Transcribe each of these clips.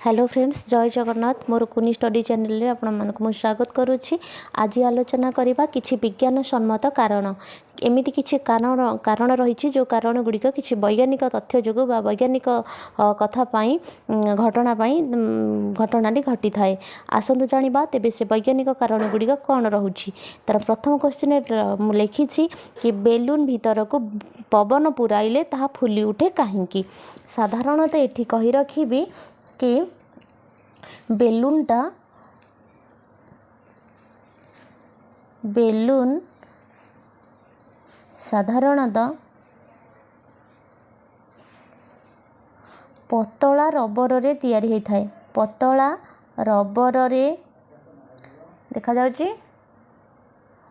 Hello friends, ଜୟ ଜଗନ୍ନାଥ। ମୋର କୁନି study ଚ୍ୟାନେଲରେ ଆପଣମାନଙ୍କୁ ମୁଁ ସ୍ୱାଗତ କରୁଛି। ଆଜି ଆଲୋଚନା କରିବା କିଛି ବିଜ୍ଞାନ ସମ୍ମତ କାରଣ। ଏମିତି କିଛି କାରଣ ରହିଛି, ଯେଉଁ କାରଣ ଗୁଡ଼ିକ କିଛି ବୈଜ୍ଞାନିକ ତଥ୍ୟ ଯୋଗୁଁ ବା ବୈଜ୍ଞାନିକ କଥା ପାଇଁ, ଘଟଣା ପାଇଁ ଘଟଣାଟି ଘଟିଥାଏ। ଆସନ୍ତୁ ଜାଣିବା ତେବେ ସେ ବୈଜ୍ଞାନିକ କାରଣ ଗୁଡ଼ିକ କ'ଣ ରହୁଛି। ତା'ର ପ୍ରଥମ କ୍ୱେଶ୍ଚିନ୍ ମୁଁ ଲେଖିଛି କି ବେଲୁନ୍ ଭିତରକୁ ପବନ ପୁରାଇଲେ ତାହା ଫୁଲି ଉଠେ କାହିଁକି? ସାଧାରଣତଃ ଏଠି କହି ରଖିବି କି ବେଲୁନ୍ଟା, ବେଲୁନ୍ ସାଧାରଣତଃ ପତଳା ରବରରେ ତିଆରି ହୋଇଥାଏ। ପତଳା ରବରରେ ଦେଖାଯାଉଛି,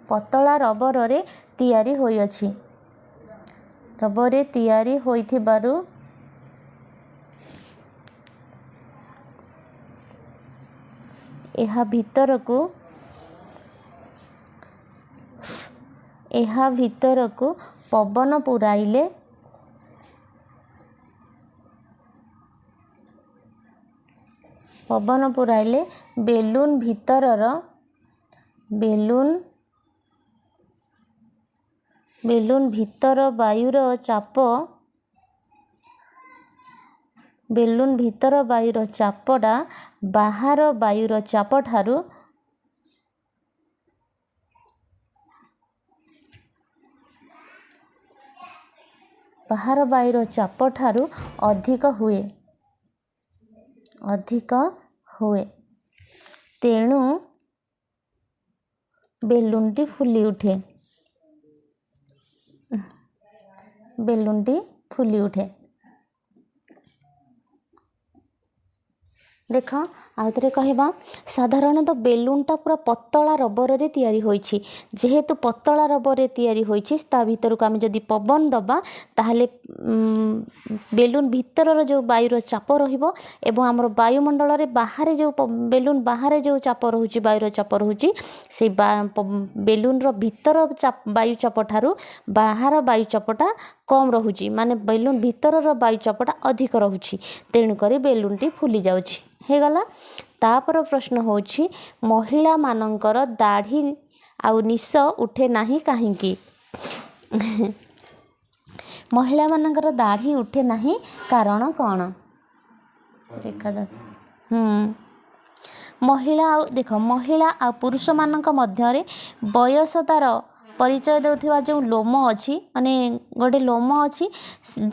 ପତଳା ରବରରେ ତିଆରି ହୋଇଅଛି। ରବରରେ ତିଆରି ହୋଇଥିବାରୁ ଏହା ଭିତରକୁ ପବନ ପୁରାଇଲେ ବେଲୁନ୍ ଭିତରର ବେଲୁନ୍ ଭିତର ବାୟୁର ଚାପ, ବେଲୁନ୍ ଭିତର ବାୟୁର ଚାପଟା ବାହାର ବାୟୁର ଚାପ ଠାରୁ ବାହାର ବାୟୁର ଚାପ ଠାରୁ ଅଧିକ ହୁଏ, ଅଧିକ ହୁଏ। ତେଣୁ ବେଲୁନ୍ଟି ଫୁଲି ଉଠେ, ବେଲୁନ୍ଟି ଫୁଲି ଉଠେ। ଦେଖ, ଆଉ ଥରେ କହିବା। ସାଧାରଣତଃ ବେଲୁନ୍ଟା ପୁରା ପତଳା ରବରରେ ତିଆରି ହୋଇଛି। ଯେହେତୁ ପତଳା ରବରରେ ତିଆରି ହୋଇଛି, ତା ଭିତରକୁ ଆମେ ଯଦି ପବନ ଦେବା, ତାହେଲେ ବେଲୁନ୍ ଭିତରର ଯେଉଁ ବାୟୁର ଚାପ ରହିବ ଏବଂ ଆମର ବାୟୁମଣ୍ଡଳରେ ବାହାରେ ଯେଉଁ ବେଲୁନ୍ ବାହାରେ ଯେଉଁ ଚାପ ରହୁଛି, ବାୟୁର ଚାପ ରହୁଛି, ସେଇ ବେଲୁନ୍ର ଭିତର ବାୟୁ ଚାପ ଠାରୁ ବାହାର ବାୟୁ ଚାପଟା କମ୍ ରହୁଛି, ମାନେ ବେଲୁନ୍ ଭିତରର ବାୟୁ ଚାପଟା ଅଧିକ ରହୁଛି। ତେଣୁକରି ବେଲୁନ୍ଟି ଫୁଲି ଯାଉଛି। ହେଇଗଲା। ତାପର ପ୍ରଶ୍ନ ହେଉଛି, ମହିଳାମାନଙ୍କର ଦାଢ଼ି ଆଉ ନିଶ ଉଠେ ନାହିଁ କାହିଁକି? ମହିଳାମାନଙ୍କର ଦାଢ଼ି ଉଠେ ନାହିଁ, କାରଣ କ'ଣ? ଦେଖାଯାଉ। ମହିଳା ଆଉ ଦେଖ, ମହିଳା ଆଉ ପୁରୁଷମାନଙ୍କ ମଧ୍ୟରେ ବୟସ ତାର ପରିଚୟ ଦେଉଥିବା ଯେଉଁ ଲୋମ ଅଛି, ମାନେ ଗୋଟେ ଲୋମ ଅଛି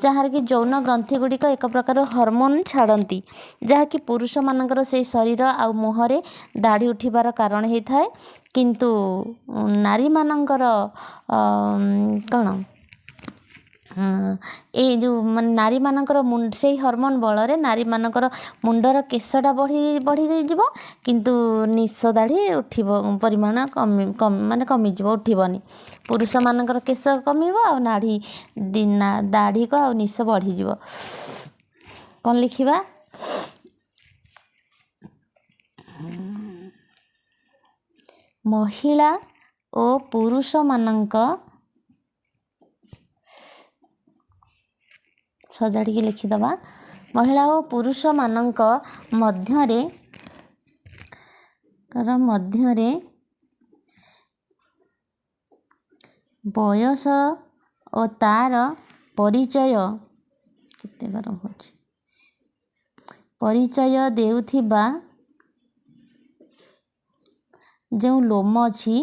ଯାହାର କି ଯୌନ ଗ୍ରନ୍ଥି ଗୁଡ଼ିକ ଏକ ପ୍ରକାର ହରମୋନ୍ ଛାଡ଼ନ୍ତି, ଯାହାକି ପୁରୁଷମାନଙ୍କର ସେଇ ଶରୀର ଆଉ ମୁହଁରେ ଦାଢ଼ି ଉଠିବାର କାରଣ ହେଇଥାଏ। କିନ୍ତୁ ନାରୀମାନଙ୍କର କ'ଣ, ଏଇ ଯେଉଁ ମାନେ ନାରୀମାନଙ୍କର ସେଇ ହରମୋନ୍ ବଳରେ ନାରୀମାନଙ୍କର ମୁଣ୍ଡର କେଶଟା ବଢ଼ି ବଢ଼ିଯିବ, କିନ୍ତୁ ନିଶ ଦାଢ଼ି ଉଠିବ ପରିମାଣ କମି ମାନେ କମିଯିବ, ଉଠିବନି। ପୁରୁଷମାନଙ୍କର କେଶ କମିବ ଆଉ ନାଢ଼ି ଦାଢ଼ିକୁ ଆଉ ନିଶ ବଢ଼ିଯିବ। କ'ଣ ଲେଖିବା? ମହିଳା ଓ ପୁରୁଷମାନଙ୍କ, ସଜାଡ଼ିକି ଲେଖିଦେବା, ମହିଳା ଓ ପୁରୁଷମାନଙ୍କ ମଧ୍ୟରେ ବୟସ ଓ ତାର ପରିଚୟ, କେତେ ଗରମ ହେଉଛି, ପରିଚୟ ଦେଉଥିବା ଯେଉଁ ଲୋମ ଅଛି,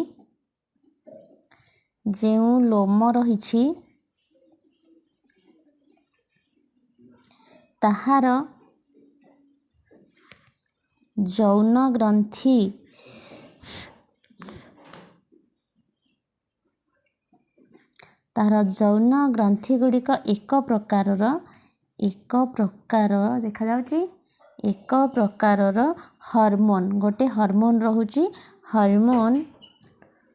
ଯେଉଁ ଲୋମ ରହିଛି, ତାହାର ଯୌନ ଗ୍ରନ୍ଥି ତାହାର ଯୌନ ଗ୍ରନ୍ଥି ଗୁଡ଼ିକ ଏକ ପ୍ରକାରର, ଏକ ପ୍ରକାର ଦେଖାଯାଉଛି, ଏକ ପ୍ରକାରର ହରମୋନ୍, ଗୋଟେ ହରମୋନ୍ ରହୁଛି, ହରମୋନ୍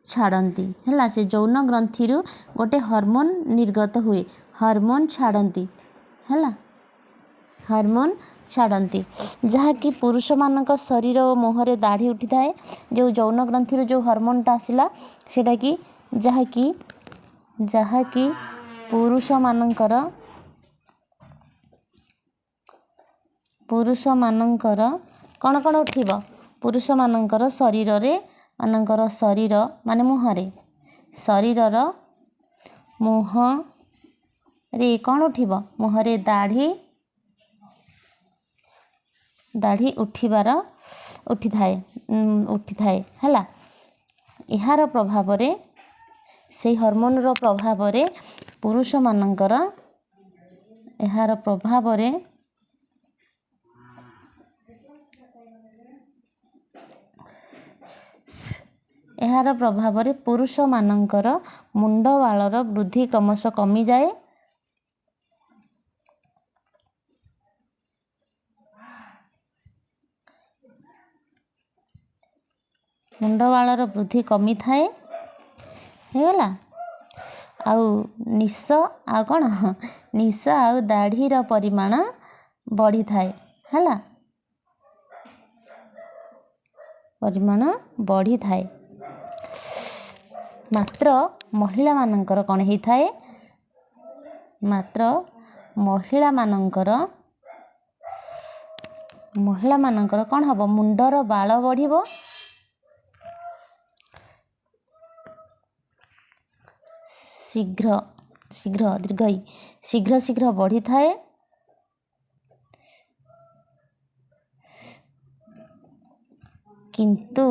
ଛାଡ଼ନ୍ତି। ହେଲା, ସେ ଯୌନ ଗ୍ରନ୍ଥିରୁ ଗୋଟେ ହରମୋନ୍ ନିର୍ଗତ ହୁଏ, ହରମୋନ୍ ଛାଡ଼ନ୍ତି। ହେଲା, ହରମୋନ୍ ଛାଡ଼ନ୍ତି, ଯାହାକି ପୁରୁଷମାନଙ୍କ ଶରୀର ଓ ମୁହଁରେ ଦାଢ଼ି ଉଠିଥାଏ। ଯେଉଁ ଯୌନ ଗ୍ରନ୍ଥିରୁ ଯେଉଁ ହରମୋନ୍ଟା ଆସିଲା, ସେଇଟାକି ଯାହାକି ପୁରୁଷମାନଙ୍କର ପୁରୁଷମାନଙ୍କର କ'ଣ କ'ଣ ଉଠିବ? ପୁରୁଷମାନଙ୍କର ଶରୀରରେ, ମାନଙ୍କର ଶରୀର ମାନେ ମୁହଁରେ, ଶରୀରର ମୁହଁରେ କ'ଣ ଉଠିବ? ମୁହଁରେ ଦାଢ଼ି, ଦାଢ଼ି ଉଠିବାର ଉଠିଥାଏ, ଉଠିଥାଏ। ହେଲା, ଏହାର ପ୍ରଭାବରେ, ସେଇ ହରମୋନ୍ର ପ୍ରଭାବରେ ପୁରୁଷମାନଙ୍କର, ଏହାର ପ୍ରଭାବରେ, ଏହାର ପ୍ରଭାବରେ ପୁରୁଷମାନଙ୍କର ମୁଣ୍ଡ ବାଳର ବୃଦ୍ଧି କ୍ରମଶଃ କମିଯାଏ। ମୁଣ୍ଡ ବାଳର ବୃଦ୍ଧି କମିଥାଏ। ହେଇଗଲା। ଆଉ ନିଶ, ଆଉ କ'ଣ? ନିଶ ଆଉ ଦାଢ଼ିର ପରିମାଣ ବଢ଼ିଥାଏ। ହେଲା, ପରିମାଣ ବଢ଼ିଥାଏ। ମାତ୍ର ମହିଳାମାନଙ୍କର କ'ଣ ହେଇଥାଏ? ମାତ୍ର ମହିଳାମାନଙ୍କର, ମହିଳାମାନଙ୍କର କ'ଣ ହେବ? ମୁଣ୍ଡର ବାଳ ବଢ଼ିବ, ଶୀଘ୍ର ଶୀଘ୍ର, ଦୀର୍ଘଇ, ଶୀଘ୍ର ଶୀଘ୍ର ବଢ଼ିଥାଏ। କିନ୍ତୁ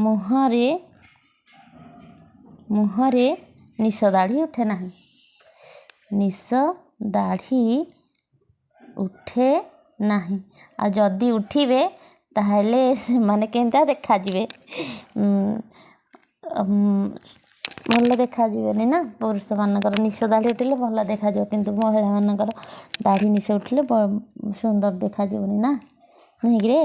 ମୁହଁରେ, ମୁହଁରେ ନିଶ ଦାଢ଼ି ଉଠେ ନାହିଁ, ନିଶ ଦାଢ଼ି ଉଠେ ନାହିଁ। ଆଉ ଯଦି ଉଠିବେ ତାହେଲେ ସେମାନେ କେମିତିଆ ଦେଖାଯିବେ? ଭଲ ଦେଖାଯିବେନି ନା। ପୁରୁଷମାନଙ୍କର ନିଶ ଦାଢ଼ି ଉଠିଲେ ଭଲ ଦେଖାଯିବ, କିନ୍ତୁ ମହିଳାମାନଙ୍କର ଦାଢ଼ି ନିଶ ଉଠିଲେ ସୁନ୍ଦର ଦେଖାଯିବନି ନା, ନୁହେଁ କିରେ?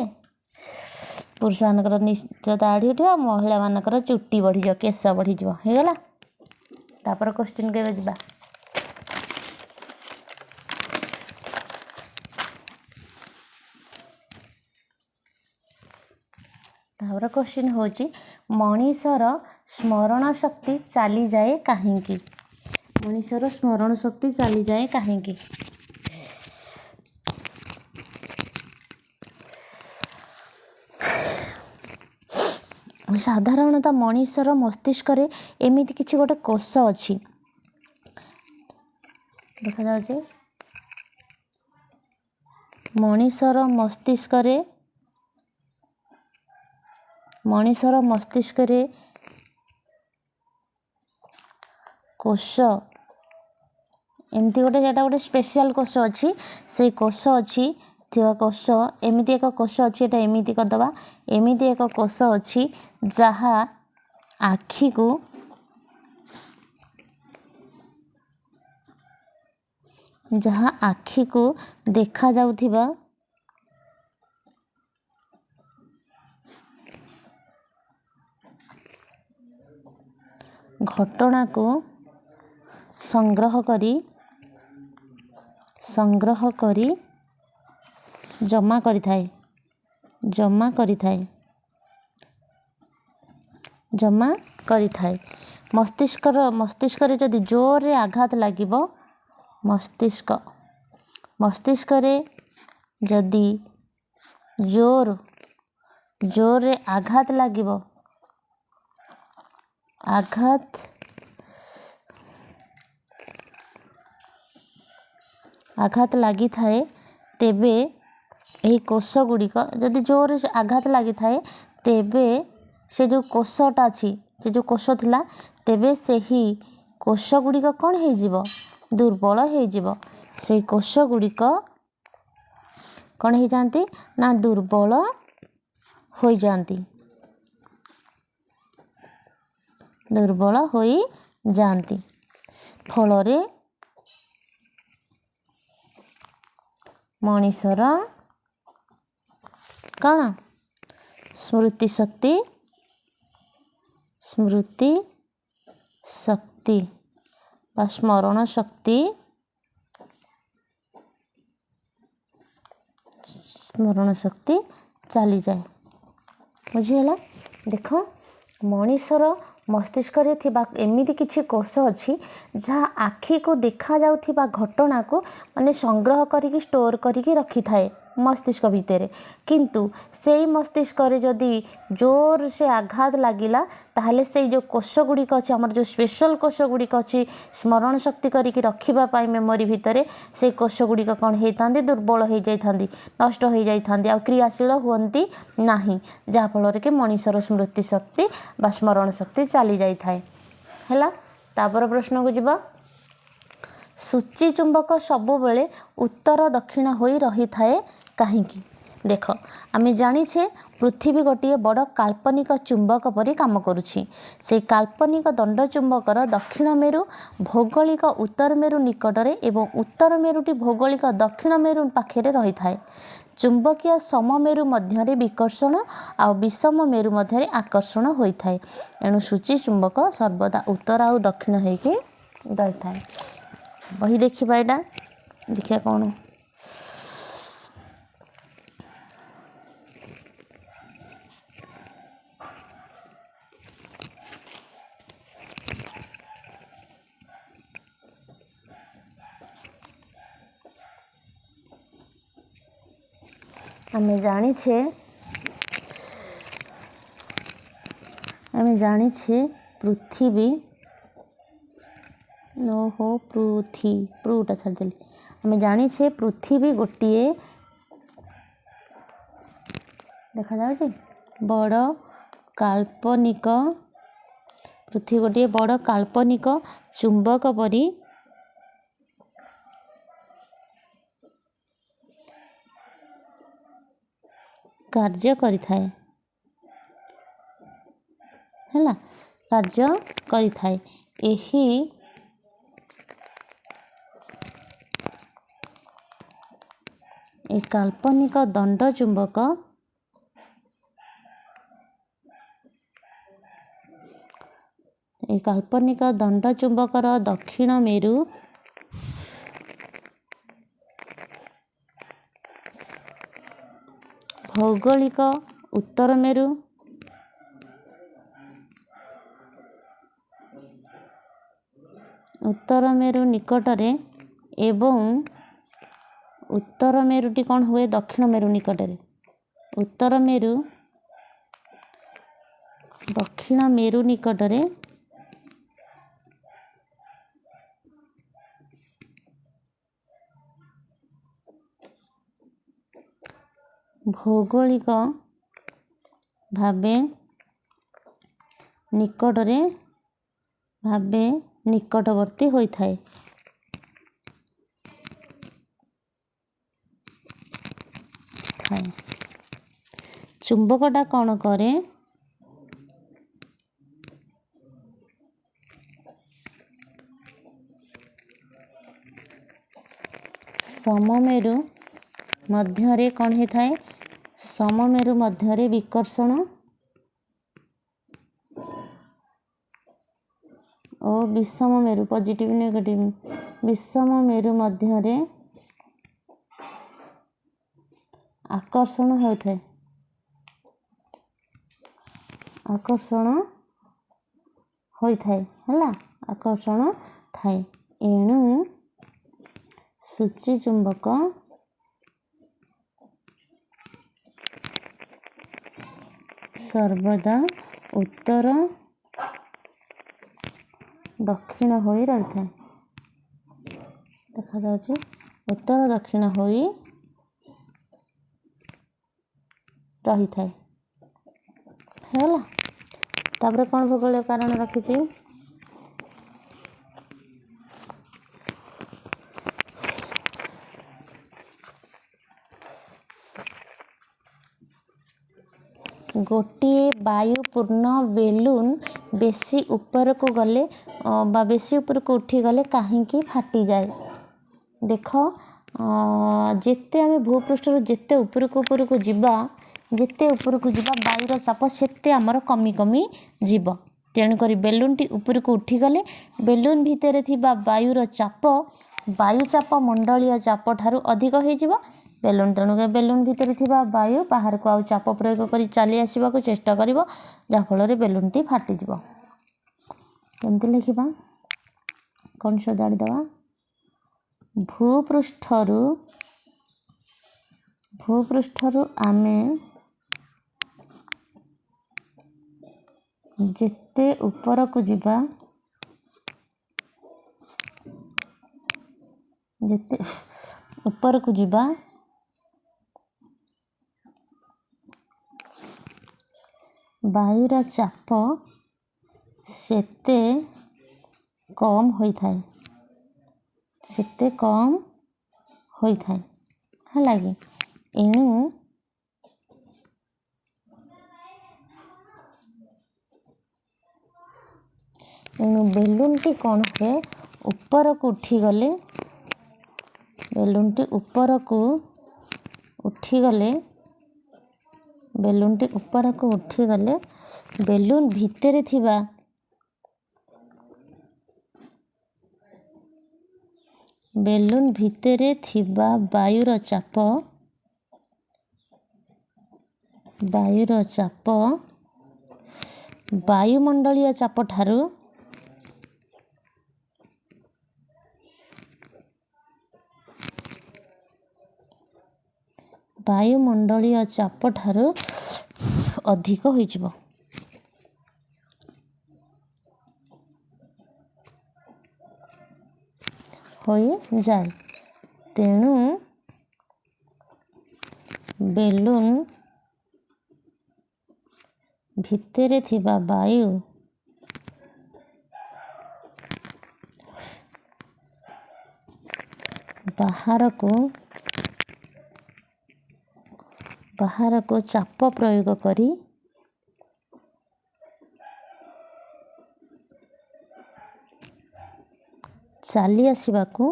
ପୁରୁଷମାନଙ୍କର ନିଶ ଦାଢ଼ି ଉଠିବ, ମହିଳାମାନଙ୍କର ଚୁଟି ବଢ଼ିଯିବ, କେଶ ବଢ଼ିଯିବ। ହେଇଗଲା। ତାପରେ କୋଶ୍ଚିନ୍ କେବେ ଯିବା? ତାପରେ କୋଶ୍ଚିନ୍ ହେଉଛି, ମଣିଷର ସ୍ମରଣ ଶକ୍ତି ଚାଲିଯାଏ କାହିଁକି? ମଣିଷର ସ୍ମରଣ ଶକ୍ତି ଚାଲିଯାଏ କାହିଁକି? ସାଧାରଣତଃ ମଣିଷର ମସ୍ତିଷ୍କରେ ଏମିତି କିଛି ଗୋଟେ କୋଷ ଅଛି, ଦେଖାଯାଉଛି, ମଣିଷର ମସ୍ତିଷ୍କରେ, ମଣିଷର ମସ୍ତିଷ୍କରେ କୋଷ ଏମିତି ଗୋଟେ, ସେଇଟା ଗୋଟେ ସ୍ପେଶିଆଲ କୋଷ ଅଛି। ସେଇ କୋଷ ଅଛି ଥିବା କୋଷ, ଏମିତି ଏକ କୋଷ ଅଛି, ଏଇଟା ଏମିତି କରିଦେବା, ଏମିତି ଏକ କୋଷ ଅଛି ଯାହା ଆଖିକୁ, ଯାହା ଆଖିକୁ ଦେଖାଯାଉଥିବା ଘଟଣାକୁ ସଂଗ୍ରହ କରି, ସଂଗ୍ରହ କରି ଜମା କରିଥାଏ, ଜମା କରିଥାଏ, ଜମା କରିଥାଏ। ମସ୍ତିଷ୍କର, ମସ୍ତିଷ୍କରେ ଯଦି ଜୋରରେ ଆଘାତ ଲାଗିବ, ମସ୍ତିଷ୍କ, ମସ୍ତିଷ୍କରେ ଯଦି ଜୋର ଜୋରରେ ଆଘାତ ଲାଗିବ, ଆଘାତ, ଆଘାତ ଲାଗିଥାଏ, ତେବେ ଏହି କୋଷ ଗୁଡ଼ିକ, ଯଦି ଜୋରରେ ଆଘାତ ଲାଗିଥାଏ, ତେବେ ସେ ଯେଉଁ କୋଷଟା ଅଛି, ସେ ଯେଉଁ କୋଷ ଥିଲା, ତେବେ ସେହି କୋଷ ଗୁଡ଼ିକ କ'ଣ ହେଇଯିବ? ଦୁର୍ବଳ ହେଇଯିବ। ସେଇ କୋଷ ଗୁଡ଼ିକ କ'ଣ ହେଇଯାଆନ୍ତି ନା ଦୁର୍ବଳ ହୋଇଯାଆନ୍ତି, ଦୁର୍ବଳ ହୋଇଯାଆନ୍ତି। ଫଳରେ ମଣିଷର କ'ଣ? ସ୍ମୃତି ଶକ୍ତି, ସ୍ମୃତି ଶକ୍ତି ବା ସ୍ମରଣ ଶକ୍ତି, ସ୍ମରଣ ଶକ୍ତି ଚାଲିଯାଏ। ବୁଝିହେଲା? ଦେଖ, ମଣିଷର ମସ୍ତିଷ୍କରେ ଥିବା ଏମିତି କିଛି କୋଷ ଅଛି ଯାହା ଆଖିକୁ ଦେଖାଯାଉଥିବା ଘଟଣାକୁ ମାନେ ସଂଗ୍ରହ କରିକି ଷ୍ଟୋର୍ କରିକି ରଖିଥାଏ ମସ୍ତିଷ୍କ ଭିତରେ। କିନ୍ତୁ ସେଇ ମସ୍ତିଷ୍କରେ ଯଦି ଜୋର ସେ ଆଘାତ ଲାଗିଲା, ତାହେଲେ ସେଇ ଯେଉଁ କୋଷ ଗୁଡ଼ିକ ଅଛି, ଆମର ଯେଉଁ ସ୍ପେଶାଲ କୋଷ ଗୁଡ଼ିକ ଅଛି ସ୍ମରଣ ଶକ୍ତି କରିକି ରଖିବା ପାଇଁ ମେମୋରି ଭିତରେ, ସେଇ କୋଷ ଗୁଡ଼ିକ କ'ଣ ହେଇଥାନ୍ତି? ଦୁର୍ବଳ ହେଇଯାଇଥାନ୍ତି, ନଷ୍ଟ ହେଇଯାଇଥାନ୍ତି ଆଉ କ୍ରିୟାଶୀଳ ହୁଅନ୍ତି ନାହିଁ, ଯାହାଫଳରେ କି ମଣିଷର ସ୍ମୃତି ଶକ୍ତି ବା ସ୍ମରଣ ଶକ୍ତି ଚାଲି ଯାଇଥାଏ। ହେଲା, ତାପର ପ୍ରଶ୍ନକୁ ଯିବା। ସୂଚୀ ଚୁମ୍ବକ ସବୁବେଳେ ଉତ୍ତର ଦକ୍ଷିଣ ହୋଇ ରହିଥାଏ କାହିଁକି? ଦେଖ, ଆମେ ଜାଣିଛେ ପୃଥିବୀ ଗୋଟିଏ ବଡ଼ କାଳ୍ପନିକ ଚୁମ୍ବକ ପରି କାମ କରୁଛି। ସେଇ କାଳ୍ପନିକ ଦଣ୍ଡ ଚୁମ୍ବକର ଦକ୍ଷିଣ ମେରୁ ଭୌଗୋଳିକ ଉତ୍ତର ମେରୁ ନିକଟରେ ଏବଂ ଉତ୍ତର ମେରୁଟି ଭୌଗୋଳିକ ଦକ୍ଷିଣ ମେରୁ ପାଖରେ ରହିଥାଏ। ଚୁମ୍ବକୀୟ ସମମେରୁ ମଧ୍ୟରେ ବିକର୍ଷଣ ଆଉ ବିଷମ ମେରୁ ମଧ୍ୟରେ ଆକର୍ଷଣ ହୋଇଥାଏ। ଏଣୁ ସୂଚୀ ଚୁମ୍ବକ ସର୍ବଦା ଉତ୍ତର ଆଉ ଦକ୍ଷିଣ ହେଇକି ରହିଥାଏ। ବହି ଦେଖିବା, ଏଇଟା ଦେଖିବା କ'ଣ। ଆମେ ଜାଣିଛେ ପୃଥିବୀ, ଓହୋ, ପୃଥି ପୃଟା ଛାଡ଼ିଦେଲି। ଆମେ ଜାଣିଛେ ପୃଥିବୀ ଗୋଟିଏ, ଦେଖାଯାଉଛି, ବଡ଼ କାଳ୍ପନିକ, ପୃଥିବୀ ଗୋଟିଏ ବଡ଼ କାଳ୍ପନିକ ଚୁମ୍ବକ ପରି କାର୍ଯ୍ୟ କରିଥାଏ। ହେଲା, କାର୍ଯ୍ୟ କରିଥାଏ। ଏହି ଏ କାଳ୍ପନିକ ଦଣ୍ଡ ଚୁମ୍ବକ, ଏ କାଳ୍ପନିକ ଦଣ୍ଡ ଚୁମ୍ବକର ଦକ୍ଷିଣ ମେରୁ ଭୌଗୋଳିକ ଉତ୍ତର ମେରୁ ନିକଟରେ ଏବଂ ଉତ୍ତର ମେରୁଟି କ'ଣ ହୁଏ? ଦକ୍ଷିଣ ମେରୁ ନିକଟରେ। ଉତ୍ତର ମେରୁ ଦକ୍ଷିଣ ମେରୁ ନିକଟରେ ଭୌଗୋଳିକ ଭାବେ ନିକଟରେ ଭାବେ ନିକଟବର୍ତ୍ତୀ ହୋଇଥାଏ। ଥାଏ। ଚୁମ୍ବକଟା କ'ଣ କରେ? ସମମେରୁ ମଧ୍ୟରେ କ'ଣ ହେଇଥାଏ? ସମମେରୁ ମଧ୍ୟରେ ବିକର୍ଷଣ ଓ ବିଷମ ମେରୁ, ପଜିଟିଭ ନେଗେଟିଭ, ବିଷମ ମେରୁ ମଧ୍ୟରେ ଆକର୍ଷଣ ହେଉଥାଏ, ଆକର୍ଷଣ ହୋଇଥାଏ। ହେଲା, ଆକର୍ଷଣ ଥାଏ। ଏଣୁ ସୂଚୀ ଚୁମ୍ବକ ସର୍ବଦା ଉତ୍ତର ଦକ୍ଷିଣ ହୋଇ ରହିଥାଏ। ଦେଖାଯାଉଛି, ଉତ୍ତର ଦକ୍ଷିଣ ହୋଇ ରହିଥାଏ। ହେଲା, ତାପରେ କ'ଣ ଭୂଗୋଳୀୟ କାରଣ ରଖିଛି? ଗୋଟିଏ ବାୟୁପୂର୍ଣ୍ଣ ବେଲୁନ୍ ବେଶୀ ଉପରକୁ ଗଲେ ବା ବେଶୀ ଉପରକୁ ଉଠିଗଲେ କାହିଁକି ଫାଟିଯାଏ? ଦେଖ, ଯେତେ ଆମେ ଭୂପୃଷ୍ଠରୁ ଯେତେ ଉପରକୁ ଉପରକୁ ଯିବା, ଯେତେ ଉପରକୁ ଯିବା, ବାୟୁର ଚାପ ସେତେ ଆମର କମି କମି ଯିବ। ତେଣୁକରି ବେଲୁନ୍ଟି ଉପରକୁ ଉଠିଗଲେ ବେଲୁନ୍ ଭିତରେ ଥିବା ବାୟୁର ଚାପ ବାୟୁଚାପ ମଣ୍ଡଳୀୟ ଚାପ ଠାରୁ ଅଧିକ ହେଇଯିବ। ବେଲୁନ୍, ତେଣୁ ବେଲୁନ୍ ଭିତରେ ଥିବା ବାୟୁ ବାହାରକୁ ଆଉ ଚାପ ପ୍ରୟୋଗ କରି ଚାଲି ଆସିବାକୁ ଚେଷ୍ଟା କରିବ, ଯାହାଫଳରେ ବେଲୁନ୍ଟି ଫାଟିଯିବ। କେମିତି ଲେଖିବା? କ'ଣ ସଜାଡ଼ିଦେବା? ଭୂପୃଷ୍ଠରୁ ଭୂପୃଷ୍ଠରୁ ଆମେ ଯେତେ ଉପରକୁ ଯିବା, ଯେତେ ଉପରକୁ ଯିବା, ବାୟୁର ଚାପ ସେତେ କମ୍ ହୋଇଥାଏ, ସେତେ କମ୍ ହୋଇଥାଏ। ହେଲା କି? ଏଣୁ ଏଣୁ ବେଲୁନଟି କ'ଣ ହୁଏ? ଉପରକୁ ଉଠିଗଲେ, ବେଲୁନଟି ଉପରକୁ ଉଠିଗଲେ, ବେଲୁନଟି ଉପରକୁ ଉଠିଗଲେ ବେଲୁନ ଭିତରେ ଥିବା, ବେଲୁନ ଭିତରେ ଥିବା ବାୟୁର ଚାପ, ବାୟୁର ଚାପ ବାୟୁମଣ୍ଡଳୀୟ ଚାପ ଠାରୁ, ବାୟୁମଣ୍ଡଳୀୟ ଚାପ ଠାରୁ ଅଧିକ ହୋଇଯିବ, ହୋଇଯାଏ। ତେଣୁ ବେଲୁନ ଭିତରେ ଥିବା ବାୟୁ ବାହାରକୁ, ବାହାରକୁ ଚାପ ପ୍ରୟୋଗ କରି ଚାଲି ଆସିବାକୁ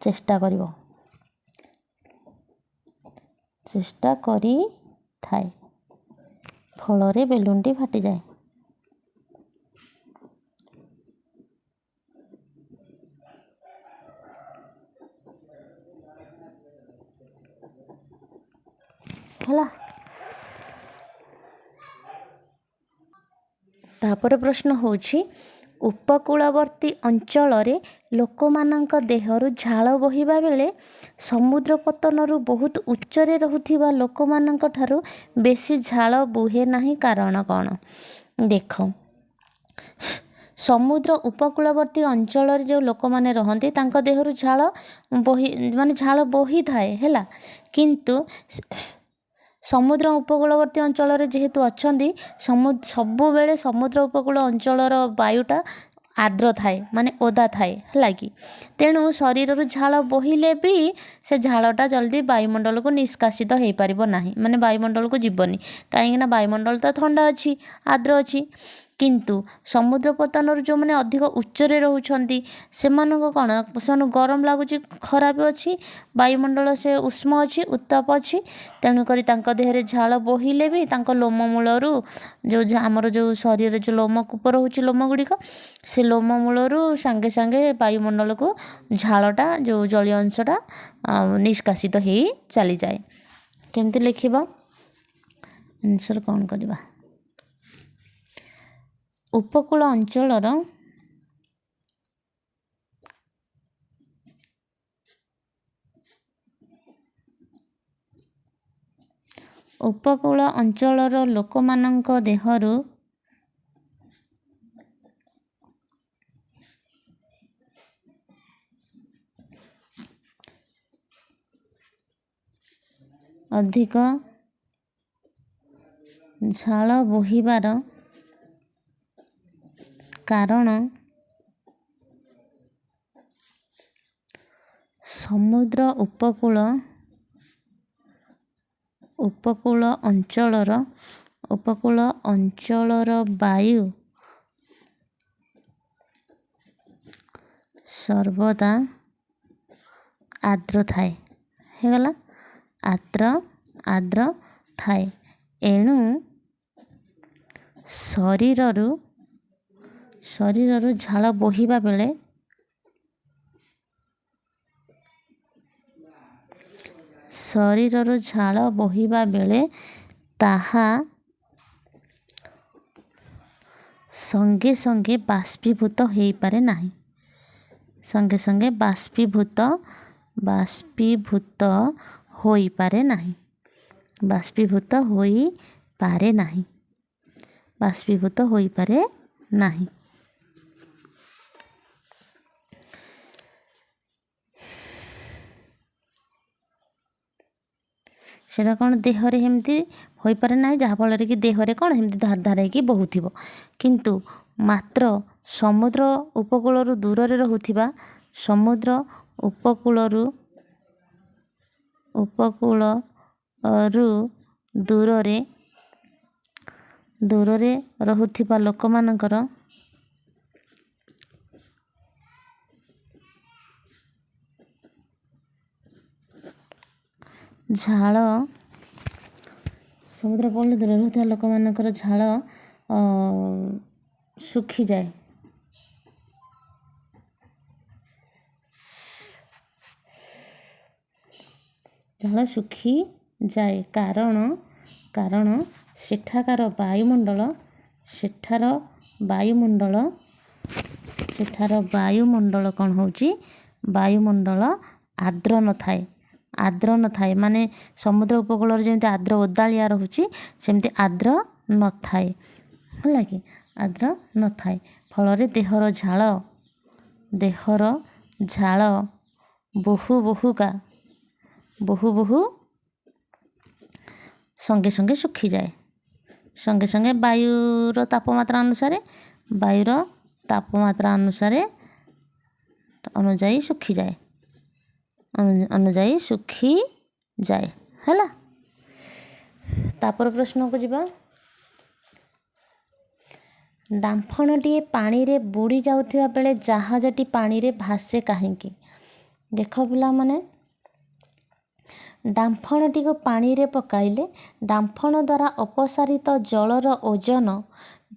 ଚେଷ୍ଟା କରିବ, ଚେଷ୍ଟା କରିଥାଏ। ଫଳରେ ବେଲୁନଟି ଫାଟିଯାଏ। ହେଲା। ତାପରେ ପ୍ରଶ୍ନ ହେଉଛି, ଉପକୂଳବର୍ତ୍ତୀ ଅଞ୍ଚଳରେ ଲୋକମାନଙ୍କ ଦେହରୁ ଝାଳ ବୋହିବା ବେଳେ ସମୁଦ୍ର ପତନରୁ ବହୁତ ଉଚ୍ଚରେ ରହୁଥିବା ଲୋକମାନଙ୍କ ଠାରୁ ବେଶୀ ଝାଳ ବୁହେ ନାହିଁ, କାରଣ କ'ଣ? ଦେଖ, ସମୁଦ୍ର ଉପକୂଳବର୍ତ୍ତୀ ଅଞ୍ଚଳରେ ଯେଉଁ ଲୋକମାନେ ରହନ୍ତି ତାଙ୍କ ଦେହରୁ ଝାଳ ବୋହି, ମାନେ ଝାଳ ବୋହିଥାଏ, ହେଲା, କିନ୍ତୁ ସମୁଦ୍ର ଉପକୂଳବର୍ତ୍ତୀ ଅଞ୍ଚଳରେ ଯେହେତୁ ଅଛନ୍ତି, ସବୁବେଳେ ସମୁଦ୍ର ଉପକୂଳ ଅଞ୍ଚଳର ବାୟୁଟା ଆର୍ଦ୍ର ଥାଏ, ମାନେ ଓଦା ଥାଏ, ହେଲା କି? ତେଣୁ ଶରୀରରୁ ଝାଳ ବୋହିଲେ ବି ସେ ଝାଳଟା ଜଲ୍ଦି ବାୟୁମଣ୍ଡଳକୁ ନିଷ୍କାସିତ ହେଇପାରିବ ନାହିଁ, ମାନେ ବାୟୁମଣ୍ଡଳକୁ ଯିବନି, କାହିଁକିନା ବାୟୁମଣ୍ଡଳ ତ ଥଣ୍ଡା ଅଛି, ଆର୍ଦ୍ର ଅଛି। କିନ୍ତୁ ସମୁଦ୍ର ପତନରୁ ଯେଉଁମାନେ ଅଧିକ ଉଚ୍ଚରେ ରହୁଛନ୍ତି ସେମାନଙ୍କୁ କ'ଣ, ସେମାନଙ୍କୁ ଗରମ ଲାଗୁଛି, ଖରା ବି ଅଛି, ବାୟୁମଣ୍ଡଳ ସେ ଉଷ୍ମ ଅଛି, ଉତ୍ତାପ ଅଛି, ତେଣୁକରି ତାଙ୍କ ଦେହରେ ଝାଳ ବୋହିଲେ ବି ତାଙ୍କ ଲୋମ ମୂଳରୁ ଯେଉଁ ଆମର ଯେଉଁ ଶରୀରରେ ଯେଉଁ ଲୋମକୂପ ରହୁଛି, ଲୋମ ଗୁଡ଼ିକ, ସେ ଲୋମ ମୂଳରୁ ସାଙ୍ଗେ ସାଙ୍ଗେ ବାୟୁମଣ୍ଡଳକୁ ଝାଳଟା, ଯେଉଁ ଜଳୀୟ ଅଂଶଟା ନିଷ୍କାସିତ ହେଇ ଚାଲିଯାଏ। କେମିତି ଲେଖିବା? ଆନ୍ସର୍ କ'ଣ କରିବା? ଉପକୂଳ ଅଞ୍ଚଳର, ଉପକୂଳ ଅଞ୍ଚଳର ଲୋକମାନଙ୍କ ଦେହରୁ ଅଧିକ ଝାଳ ବୋହିବାର କାରଣ ସମୁଦ୍ର ଉପକୂଳ, ଉପକୂଳ ଅଞ୍ଚଳର, ଉପକୂଳ ଅଞ୍ଚଳର ବାୟୁ ସର୍ବଦା ଆର୍ଦ୍ର ଥାଏ। ହେଇଗଲା। ଆର୍ଦ୍ର, ଆର୍ଦ୍ର ଥାଏ। ଏଣୁ ଶରୀରରୁ, ଶରୀରରୁ ଝାଳ ବୋହିବା ବେଳେ, ଶରୀରରୁ ଝାଳ ବୋହିବା ବେଳେ ତାହା ସଙ୍ଗେ ସଙ୍ଗେ ବାଷ୍ପୀଭୂତ ହୋଇପାରେ ନାହିଁ। ସଙ୍ଗେ ସଙ୍ଗେ ବାଷ୍ପୀଭୂତ ହୋଇପାରେ ନାହିଁ। ବାଷ୍ପୀଭୂତ ହୋଇପାରେ ନାହିଁ। ବାଷ୍ପୀଭୂତ ହୋଇପାରେ ନାହିଁ। ସେଇଟା କ'ଣ ଦେହରେ ଏମିତି ହୋଇପାରେ ନାହିଁ, ଯାହାଫଳରେ କି ଦେହରେ କ'ଣ ଏମିତି ଧାର ଧାର ହେଇକି ବହୁଥିବ। କିନ୍ତୁ ମାତ୍ର ସମୁଦ୍ର ଉପକୂଳରୁ ଦୂରରେ ରହୁଥିବା, ସମୁଦ୍ର ଉପକୂଳରୁ ଦୂରରେ ରହୁଥିବା ଲୋକମାନଙ୍କର ଝାଳ, ସମୁଦ୍ର ଉପକୂଳରୁ ଦୂରରେ ରହୁଥିବା ଲୋକମାନଙ୍କର ଝାଳ ଶୁଖିଯାଏ। ଝାଳ ଶୁଖିଯାଏ କାରଣ କାରଣ ସେଠାକାର ବାୟୁମଣ୍ଡଳ, ସେଠାର ବାୟୁମଣ୍ଡଳ ସେଠାର ବାୟୁମଣ୍ଡଳ କ'ଣ ହେଉଛି? ବାୟୁମଣ୍ଡଳ ଆର୍ଦ୍ର ନଥାଏ। ଆର୍ଦ୍ର ନଥାଏ ମାନେ ସମୁଦ୍ର ଉପକୂଳରେ ଯେମିତି ଆର୍ଦ୍ର ଓଦାଳିଆ ରହୁଛି, ସେମିତି ଆର୍ଦ୍ର ନଥାଏ। ହେଲା କି? ଆର୍ଦ୍ର ନଥାଏ, ଫଳରେ ଦେହର ଝାଳ ବହୁ ବହୁକା ବହୁ ବହୁ ସଙ୍ଗେ ସଙ୍ଗେ ଶୁଖିଯାଏ। ସଙ୍ଗେ ସଙ୍ଗେ ବାୟୁର ତାପମାତ୍ରା ଅନୁଯାୟୀ ଶୁଖିଯାଏ, ଅନୁଯାୟୀ ଶୁଖିଯାଏ। ହେଲା, ତାପର ପ୍ରଶ୍ନକୁ ଯିବା। ଡାମ୍ଫଣଟିଏ ପାଣିରେ ବୁଡ଼ି ଯାଉଥିବା ବେଳେ ଜାହାଜଟି ପାଣିରେ ଭାସେ କାହିଁକି? ଦେଖ ପିଲାମାନେ, ଡାମ୍ଫଣଟିକୁ ପାଣିରେ ପକାଇଲେ ଡାମ୍ଫଣ ଦ୍ୱାରା ଅପସାରିତ ଜଳର ଓଜନ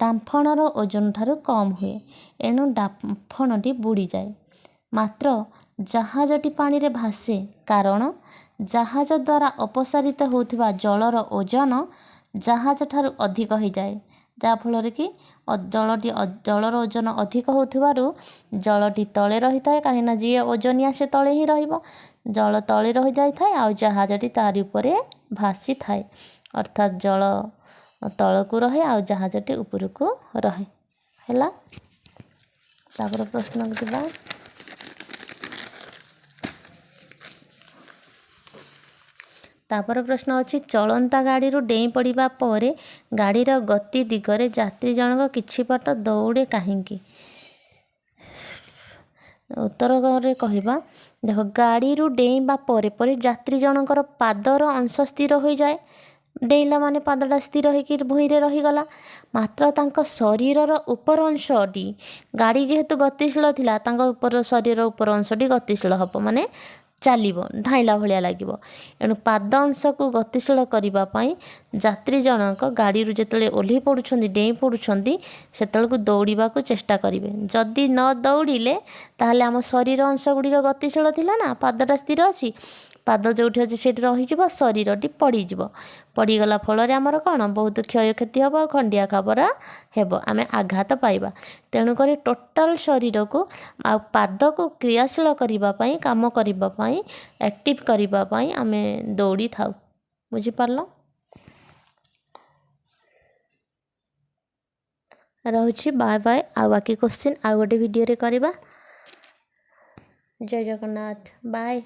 ଡାମ୍ଫଣର ଓଜନ ଠାରୁ କମ୍ ହୁଏ। ଏଣୁ ଡାମ୍ଫଣଟି ବୁଡ଼ିଯାଏ। ମାତ୍ର ଜାହାଜଟି ପାଣିରେ ଭାସେ, କାରଣ ଜାହାଜ ଦ୍ୱାରା ଅପସାରିତ ହେଉଥିବା ଜଳର ଓଜନ ଜାହାଜ ଠାରୁ ଅଧିକ ହେଇଯାଏ। ଯାହାଫଳରେ କି ଜଳର ଓଜନ ଅଧିକ ହେଉଥିବାରୁ ଜଳଟି ତଳେ ରହିଥାଏ। କାହିଁକିନା ଯିଏ ଓଜନିଆ ସେ ତଳେ ହିଁ ରହିବ। ଜଳ ତଳେ ରହିଯାଇଥାଏ ଆଉ ଜାହାଜଟି ତାରି ଉପରେ ଭାସିଥାଏ। ଅର୍ଥାତ୍ ଜଳ ତଳକୁ ରହେ ଆଉ ଜାହାଜଟି ଉପରକୁ ରହେ। ହେଲା, ତାପରେ ପ୍ରଶ୍ନକୁ ଯିବା। ତାପର ପ୍ରଶ୍ନ ଅଛି, ଚଳନ୍ତା ଗାଡ଼ିରୁ ଡେଇଁ ପଡ଼ିବା ପରେ ଗାଡ଼ିର ଗତି ଦିଗରେ ଯାତ୍ରୀ ଜଣକ କିଛି ବାଟ ଦୌଡ଼େ କାହିଁକି? ଉତ୍ତରରେ କହିବା, ଦେଖ, ଗାଡ଼ିରୁ ଡେଇଁବା ପରେ ପରେ ଯାତ୍ରୀ ଜଣଙ୍କର ପାଦର ଅଂଶ ସ୍ଥିର ହୋଇଯାଏ। ଡେଇଁଲା ମାନେ ପାଦଟା ସ୍ଥିର ହେଇକି ଭୂଇଁରେ ରହିଗଲା। ମାତ୍ର ତାଙ୍କ ଶରୀରର ଉପର ଅଂଶଟି, ଗାଡ଼ି ଯେହେତୁ ଗତିଶୀଳ ଥିଲା, ତାଙ୍କ ଉପର ଶରୀରର ଉପର ଅଂଶଟି ଗତିଶୀଳ ହେବ, ମାନେ ଚାଲିବ, ଧାଇଁଲା ଭଳିଆ ଲାଗିବ। ଏଣୁ ପାଦ ଅଂଶକୁ ଗତିଶୀଳ କରିବା ପାଇଁ ଯାତ୍ରୀ ଜଣକ ଗାଡ଼ିରୁ ଯେତେବେଳେ ଓହ୍ଲେଇ ପଡ଼ୁଛନ୍ତି, ଡେଇଁ ପଡ଼ୁଛନ୍ତି, ସେତେବେଳକୁ ଦୌଡ଼ିବାକୁ ଚେଷ୍ଟା କରିବେ। ଯଦି ନ ଦୌଡ଼ିଲେ, ତାହେଲେ ଆମ ଶରୀର ଅଂଶ ଗୁଡ଼ିକ ଗତିଶୀଳ ଥିଲା ନା, ପାଦଟା ସ୍ଥିର ଅଛି, ପାଦ ଯେଉଁଠି ଅଛି ସେଇଠି ରହିଯିବ, ଶରୀରଟି ପଡ଼ିଯିବ। ପଡ଼ିଗଲା ଫଳରେ ଆମର କ'ଣ ବହୁତ କ୍ଷୟକ୍ଷତି ହେବ ଆଉ ଖଣ୍ଡିଆ ଖାବରା ହେବ, ଆମେ ଆଘାତ ପାଇବା। ତେଣୁକରି ଟୋଟାଲ୍ ଶରୀରକୁ ଆଉ ପାଦକୁ କ୍ରିୟାଶୀଳ କରିବା ପାଇଁ, କାମ କରିବା ପାଇଁ, ଆକ୍ଟିଭ୍ କରିବା ପାଇଁ ଆମେ ଦୌଡ଼ିଥାଉ। ବୁଝିପାରିଲ? ରହୁଛି, ବାଏ ବାଏ। ଆଉ ବାକି କୋଶ୍ଚିନ୍ ଆଉ ଗୋଟେ ଭିଡ଼ିଓରେ କରିବା। ଜୟ ଜଗନ୍ନାଥ, ବାଏ।